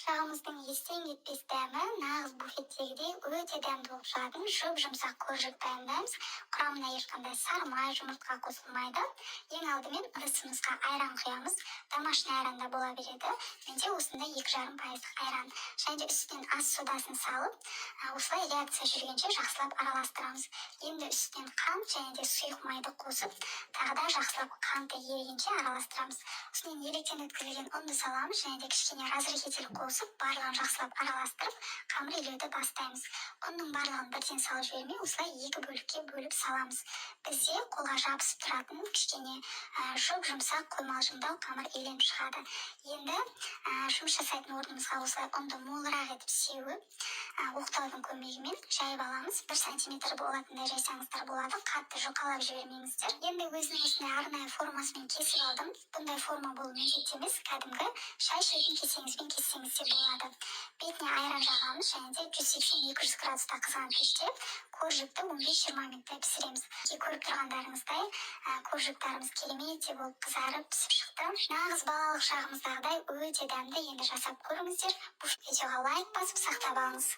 Шағымыздың естен кетпес дәмі, нағыз буфеттегідей өте дәмді болып шығатын жұп-жұмсақ коржик дайындаймыз. Құрамына ешқандай сары май, жұмыртқа қосылмайды. Ең алдымен ыдысымызға айран құямыз. Домашний айран да бола береді, менде осындай 2,5 пайыздық айран. Және де үстінен ас содасын салып, осылай реакция жүргенше жақсылап араластырамыз. Енді үстінен қант және де сұйық майды қосып, тағы да жақсылап қанты ерігенше араластырамыз. Үстінен електен өткізілген ұнды саламыз және де кішкене разрыхлитель қосып, барлығын жақсылап араластырып, қамыр илеуді бастаймыз. Ұнның барлығын бірден салып жібермей, осылай екі бөлікке бөліп саламыз. Бізде қолға жабысып тұратын кішкене жұп жұмсақ қоймалжыңдау қамыр иленіп шығады. Енді жұмыс жасайтын орнымызға осылай ұнды молырақ етіп сеуіп, оқтаудың көмегімен жайып аламыз. 1 сантиметр болатындай жайсаңыздар болады, қатты жұқалап жібермеңіздер. Енді өзінің осындай арнайы формасымен кесіп алдым. Бұндай форма болу міндетті емес, кәдімгі шай ішетін кесеңізбен кессеңіз де болады. Бетіне айран жағамыз және де 180-200 градуста қызған пеште коржикті 15-20 минуттай пісіреміз. Көріп тұрғандарыңыздай, коржиктарымыз кереметтей болып қызарып, пісіп шықты. Нағыз балалық шағымыздағыдай өте дәмді. Енді жасап көріңіздер. Бұл видеоға лайк басып, сақтап алыңыз.